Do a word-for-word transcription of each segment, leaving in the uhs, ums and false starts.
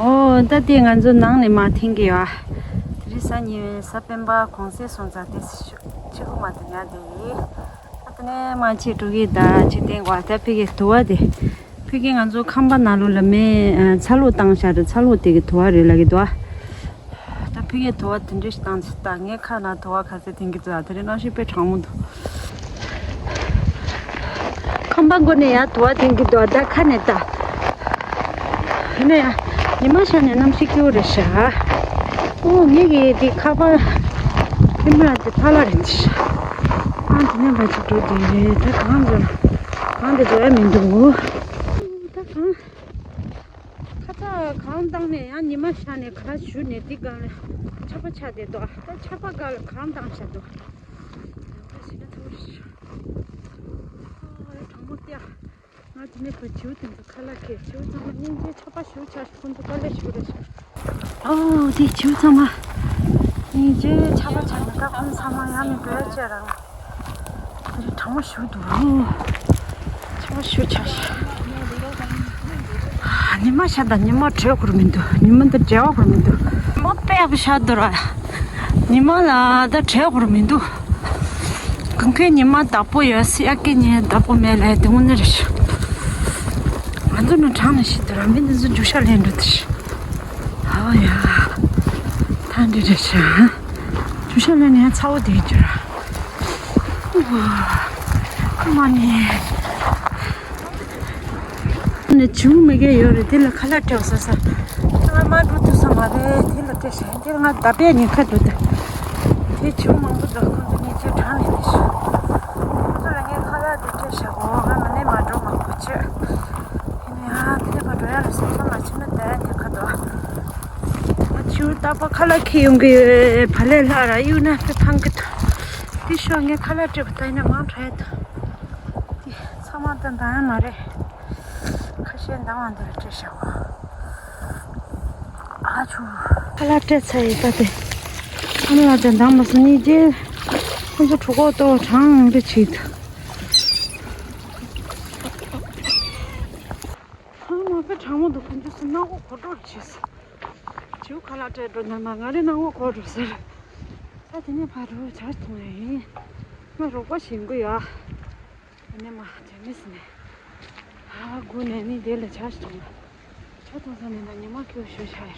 ཨོ་ད་དེ་ང་ཚོ་ནང་ནས་མར་འཐེན་གྱི་ཡོད། དེ་རིང་གཟའ་ཉི་མའི་གཟའ་སྤེན་པ་གུང་སེང་སོང་ཙང་དེ་ཕྱི་གུ་མ་དེ་ཉལ་བསྡད་ཡིན། ཨ་དེ་ནས་མར་ཆས་འགྲོ་གི་ད། ཆས་སྟེང་བ་ད་ཕ་གི་དུ་བ་དེ། ཕ་གི་ང་ཚོ་ཁང་པ་ནང་ལོགས་ལ་མེ་ཚ་ལུ་བཏང་བཞག་རེད། ཚ་ལུ་དེ་གི་དུ་བ་རེད་ལབ་ཀྱི་འདུག་ཨ། ད་ཕ་གི་དུ་བ་དེ་འདྲ་ཞིག་བཏང་ཚེ་ད་ངའི་ཁ་ནང་དུ་བ་ག་ཚོད་འཐེན་གྱི་འདུག་ཨ། དེ་རིང་གནམ་གཤིས་དཔེ་གྲང་མོ་འདུག་ཁང་པ་སྒོ་ནས་ཡར་དུ་བ་འཐེན་གྱི་འདུག་ད་ཁ་ནས་ལྟ། ཡིན་ན་ཡང་ཉི་མ་ཤར་ནས་གནམ་གཤིས་སྐྱིད་པོ་རེད་ཤག་ཨོ་ངེད་ཀྱི་དེ་ཁ་པར་ཀེ་མ་ར་དེ་ཕ་ལ་རེད་ཤག་ཨ་དེ་ནས་ཕར་ཅིག་འགྲོ་དེ་རེད། ད་གང་ཚོ་གང་དེ་འགྲོ་ཡ་མི་འདུག་ད་གང་ཁ་ཚ་གང་བཏང་ནས་ཡང་ཉི་མ་ཤར་ནས་ག་ཞུ་ནས་དེ་སྒང་ལ་ཆར་པ་ཆགས་བསྡད་འདུག་ད་ཆར་པ་སྒང་ལ་གང་བཏང་བཞག་འདུག་ད་ཞེ་དྲག་ཚ་པོ་རེད་ཤག་ཨ་གྲང་མོ་སྟེ། ང་དེ་ནས་ཁོ་བྱིའུ་དེ་ཚོ་ཁ་ལག་ཁྱེར། བྱིའུ་ཚང་མ་སྙིང་རྗེ། ཆར་པ་ཞེ་པོ་ཆགས་ཤག་ཁོ་ཚོ་དཀའ་ལས་ཞེ་པོ་རེད་ཤག་ཨོ་དེ་བྱིའུ་ཚང་མ་སྙིང་རྗེ། ཆར་པ་ཆགས་ནས་ད་ཁོ་ཚང་མ་ཡང་མི་འགྲོ་ཡ་བྱས་ར། དེ་རིང་གྲང་མོ་ཞེ་པོ་འདུག་ཆར་པ་ཞེ་པོ་ཆགས་ཤག་ཉི་མ་ཤར་དང་ཉི་མ་བྲལ་དགོས་མི་འདུག་ཉི་མ་དང་བྲལ་བ་དགོས་མི་འདུག་ཉི་མ་དཔེ་ཡག་པོ་ཤར་འདུག་ར། ཉི་མ་ལ་ད་བྲལ་དགོས་མི་འདུག་གང་གའི་ཉི་མ་བདག་པོ་ཡོད་སྲིད། ཡ་གི་ཉི་མ་བདག་པོ་མེད་ལས་དེ་དངོས་གནས་རེད་ཤག་ང་ཚོ་ནི་གྲང་ནས་ཤི་འདུག་ར། མི་འདི་ཚོ་རྒྱུག་ཤར་ལེན་འགྲོ་དེ་ཤག་ཨ་ཡ། ད་འདི་རེད་ཤག་རྒྱུག་ཤར་ལེན་ནས་ཚ་བོ་དེ་གྱུར་ར། ཨུ་མ་ནི། ནས་བྱིའུ་མི་སྒེར་ཡོད་རེད། དེ་ལ་ཁ་ལག་སྤྲད་ས་ས། ང་མ་འགྲོ་ཐུབ་ས་མ་རེད། དེ་ལ་སྤྲད་ཤག་དེ་ང་ད་པའི་ཉེན་ཁ་འདུག་ད། དེ་བྱིའུ་མང་པོ་འདུག་ཁོང་ཚོ་ཉེན་ཆེ་གྲང་ནས་དེ་ཤག་ཁོང་ཚོ་ལ་ངས་ཁ་ལག་དེ་སྤྲད་ཤག་འོ་ང་མ་ནས་མ་འགྲོ་མ་གོ་ཆེ། ཡིན་ཡང་དེ་ནས་མ་འགྲོ་ཡ་རེད་བསམ་སོང་ལ་ཕྱི་ནས་ད་ཡ་ཉེན་ཁ་འདུག་ང་བྱིའུ་རྟག་པར་ཁ་ལག་འཁྱེར་ཡོང་གི་ཡོད། བ་ལས་ལྷག་ར་གཡུག་ན་དཔེ་ཕངས་ཀི་འདུག་དེ་ཤོག་ངས་ཁ་ལག་སྤྲད་པ་ད་ཡིན་ན་མང་དྲགས་ཡ་འདུག་དེ་ཚང་མ་ད་འདང་ཡ་མ་རེད། ཁ་ཤས་འདང་བ་འདི་ལ་སྤྲད་བཞག་གོ་ཨ་ཆུ། ཁ་ལག་སྤྲད་ཚར་ཡིན་ད་དེ། ཚང་མ་ལ་ད་འདང་མ་སོང་ནི་རྗེས། ཁོང་ཚོ་གྲོད་ཁོག་ལྟོགས་གྲང་འདི་བྱེད་འདུག་ཚང་མ་དཔེ་གྲང་མོ་འདུག་ཁོང་ཚོ་སུ་སྣང་གོ་གོ་འགྲོ་རེ་བྱེད་སོང་། བྱིའུ་ཁ་ལག་སྤྲད་འགྲོ་ན་མ་ང་རེ་སྣང་གོ་གོ་འགྲོ་ཟེར། ད་དེ་ནས་ཕར་འགྲོ་ཇ་འཐུང་ཡ་ཡིན། ང་རོགས་པ་བྱེད་དགོས་ཡ། ཨ་ནེ་མ་དྲན་མེད་སི་ནས། ཧ་ཧ་སྒུག་ནས་ནི་དེ་ལ་ཇ་ཞིག་འཐུང་ན། ཇ་འཐུང་ས་ནས་ན་ཉི་མ་ཁྱོད་ཞུ་ཆ་ཡར།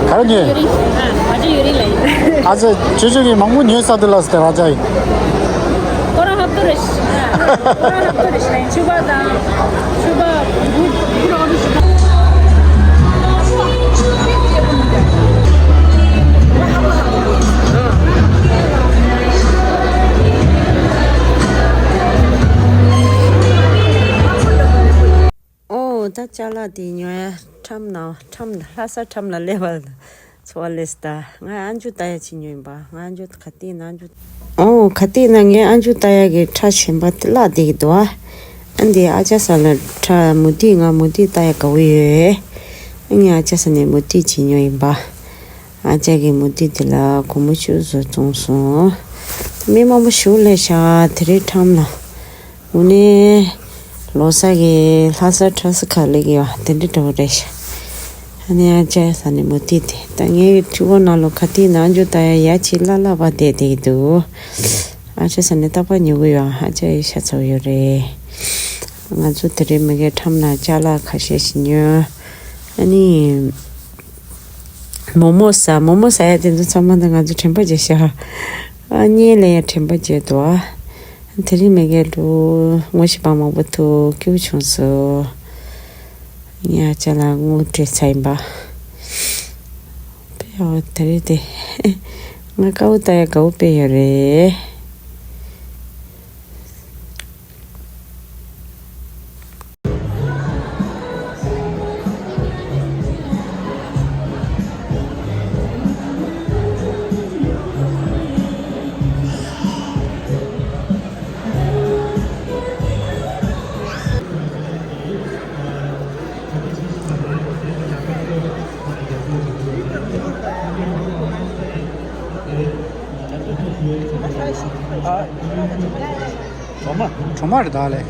ག་རེ་ཉོས། ཨ་ཅེ་ཁྱོད་ཚོ་གིས་མང་པོ་ཉོས་ས་དེ་ལ་ཟེར་ཏེ་ར་ཅག་ཡིན། ཁོ་རང་ཧབ་ཏུ་རེད། ཁོ་རང་ཧབ་ཏུ་རེད། ཕྱུ་པ་དང་ཕྱུ་པ་བུ་བུ་རང་རུ་ཕྱུ་པ། ཨོ་ད་ཅ་ལག་དེ་ཉོ་ཡ་ཁྲོམ་ན་ཁྲོམ་ལྷ་ས་ཁྲོམ་ལ་སླེབས་པ་ཚོ་བ་ལས་ད་ང་ཨ་མཆོག་ལྟ་ཡ་ཅིག་ཉོས་ཡིན་པ། ང་ཨ་མཆོག་ག་དེ་ན་ཨ་མཆོག་ཨོ་ག་དེ་ན་ངས་ཨ་མཆོག་ལྟ་ཡ་གི་ཁྲ་ཆེན་པ་དེ་བརླག་བསྡད་ཀྱི་འདུག་ཨ་འདི་ཨ་ཅག་ས་ལ་ཁྲ་མུ་ཏིག་ང་མུ་ཏིག་ལྟ་ཡ་དགའ་བོ་ཡོད། ཨ་ངས་ཨ་ཅག་ས་ནས་མུ་ཏིག་ཅིག་ཉོས་ཡིན་པ། ཨ་ཅག་གི་མུ་ཏིག་དེ་ལ་སྒོར་མོ་བཅུ་ཙམ་བཙོངས་སོང་། མི་མང་པོ་ཞིག་སླེབས་ཤག་དེ་རིང་ཁྲོམ་ལ། དངོས་གནས་ལོ་གསར་གྱི་ལྷ་ས་ཁྲ་སི་ཁ་ལེགས་ཡོད་དེ་འདྲ་འདྲ་བོ་རེད་ཤག་ཨ་ནི་ཨ་ཅག་ས་ནས་མུ་ཏིག་དེ་ད་ངའི་ཕྱུ་པ་ནང་ལོ་ག་དེ་ན་ཨ་མཆོག་ལྟ་ཡ་ཡ་ཆེ་ལ་ལ་བ་བསྡད་བསྡད་ཀྱི་འདུག་ཨ་ཅག་ས་ནས་རྟག་པར་ཉོ་གི་ཡོད། ཨ་ཅག་ཡི་ཤ་ཚ་བོ་ཡོད་རེད། ང་ཚོ་དེ་རིང་མི་གའི་ཁྲོམ་ན་ཅ་ལག་ཁ་ཤས་ཤིག་ཉོས། ཨ་ནི། མོག་མོག་ཟ། མོག་མོག་ཟ་ཡ་དེ་ཚོ་ཚང་མ་ད་ང་ཚོ་དྲན་པ་བརྗེད་ཤག་ཨ་བརྙན་ལ་ཡ་དྲན་པ་བརྗེད་འདུག་ཨ་དེ་རིང་མི་གའི་ལུ་ངོ་ཤེས་པ་མང་པོ་ཐུག་སྐྱིད་པོ་བྱུང་སོང་། ངས་ཨ་ཅག་ལ་དངུལ་སྤྲད་ཚར་ཡིན་པ། དཔེ་ཡག་དེ་རེད་དེ། ང་དཀར་པོ་ལྟ་ཡ་དགའ་པོ་དཔེ་ཡོད་རེད། གྲོ་མ། གྲོ་མ་རེད་ད་ལེ།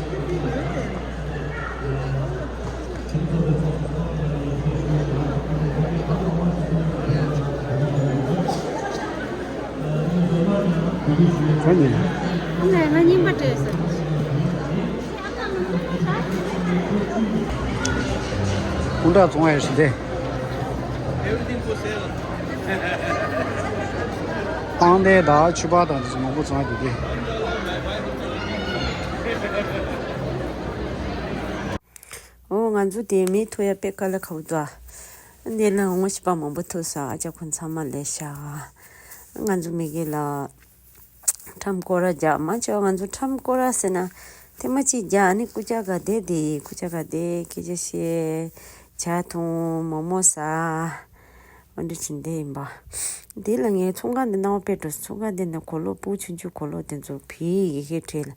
ག་ནས། ང་ལ་ང་རྙིང་པ་སྤྲད་ཟེར། སྐུ་འདྲ་བཙོང་ཡས་ཞིག་སྟེ། པང་གདན་དང་ཕྱུ་པ་དང་དེ་ཚོ་མང་པོ་བཙོང་ཡས་འདུག་སྟེ། ཨོ། ང་ཚོ་དེ་མི་ཐུག་ཡ་དཔེ་དཀའ་ལས་ཁག་པོ་འདུག་ཨ། འདི་ལ་ངོ་ཤེས་པ་མང་པོ་ཐུག་ས། ཨ་ཅག་ཁོང་ཚང་མ་ལས་ཤག་ང་ཚོ་མི་གི་ལ་ཁྲམ་སྐོར་ར་རྒྱག་མ་བྱོས། ང་ཚོ་ཁྲམ་སྐོར་ར་ཟེར་ན་ཐེངས་མ་གཅིག་རྒྱག་ནི་སྐུ་ཅག་ག་དེ་དེ་སྐུ་ཅག་ག་དེ་སྐད་ཆ་བཤད། ཇ་འཐུང་། མོག་མོག་ཟ། འོ་འདྲ་བྱས་ནས་བསྡད་ཡིན་པ། འདི་ལ་ངའི་ཚོང་ཁང་འདི་སྣང་བ་དཔེ་སྤྲོ། ཚོང་ཁང་འདི་ནི་གོས་ལོག་སྤུ་ཆུང་ཆུང་གོས་ལོག་དེ་ཚོ་བོད་ཡིག་ཡི་གེ་བྲིས་ལ།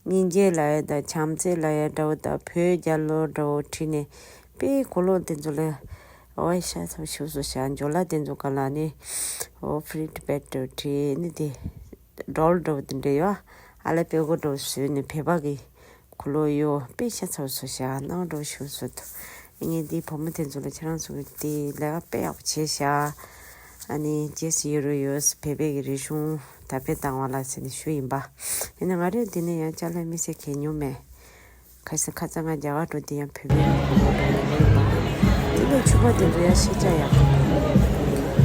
སྙིང་རྗེ་ལབ་ཡ་དང་བྱམས་བརྩེ་ལབ་ཡ་འདྲ་བོ་དང་བོད་རྒྱལ་ལོ་འདྲ་བོ་བྲིས་ནས་དཔེ་གོས་ལོག་དེ་ཚོ་ལ། ཨོའི་ཤ་ཚ་བོ་ཞུ་སོ་ཤ། འཇོ་ལ་དེ་ཚོ་ག་ལ་ནི། ཨོ་Free Tibet བྲིས་ནི་དེ། སྒྲོལ་འདྲ་བོ་དེ་འདྲ་ཡོད། ཨ་ལ་དཔེ་གོས་འདྲ་བོ་བཟོས་ནས་བོད་པ་གི་གོས་ལོག་ཡོད། དཔེ་ཤ་ཚ་བོ་སོ་ཤ། སྣང་འདྲ་བོ་ཞུ་སོ་དུ། ངས་འདི་བུ་མོ་དེ་ཚོ་ལ་ཁྱེད་རང་ཚོ་གི་དེ་ལས་ཀ་དཔེ་ཡག་པོ་བྱས་ཤག་ཨ་ནི་རྗེས་སུ་ཡོད་རུ་ཡོད། བོད་པའི་གི་རིག་གཞུང་དར་སྤེལ་བཏང་བ་ལ་ཟེར་ནས་ཞུ་ཡིན་པ། ཡིན་ན་ང་རེ་འདི་ནས་ཡང་ཅ་ལག་དམིགས་བསལ་གས་ཉོ་མེད། ཁ་སང་ཁ་སང་ང་རྒྱ་གར་འགྲོ་དུས་ཡང་བོད་པའི་གི་གོས་ལོག་འདྲ་བོ་ལེན་པ། དེ་ལས་ཕྱུ་པ་དེ་ཚོ་ཡང་ཤེས་བྱ་ཡག་པོ་ཡོད།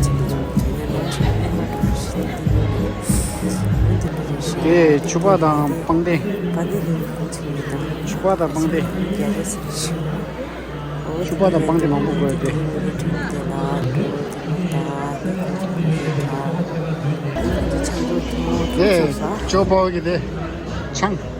ཁྱེད་ཚོ་དེ་ནས་ལོ་ཆུང་ངུ་མ་འགྲོ་ཞིག་དེ་འདི་ཡོད་རེད། འོན་ཏེ་འགྲོ་རེད་ཤག་དེ་ཕྱུ་པ་དང་པང་གདན། པ་ནི་ལུང་གོ་ཆུང་མི་དང་། ཕྱུ་པ་དང་པང་གདན། རྒྱ་རེད་ཟེར་ཞིག་ཕྱུ་པ་དང་པང་གདན་མང་པོ་དགོས་ཏེ། དེ་ཅོ་པོ་གི་དེ་ཆང་།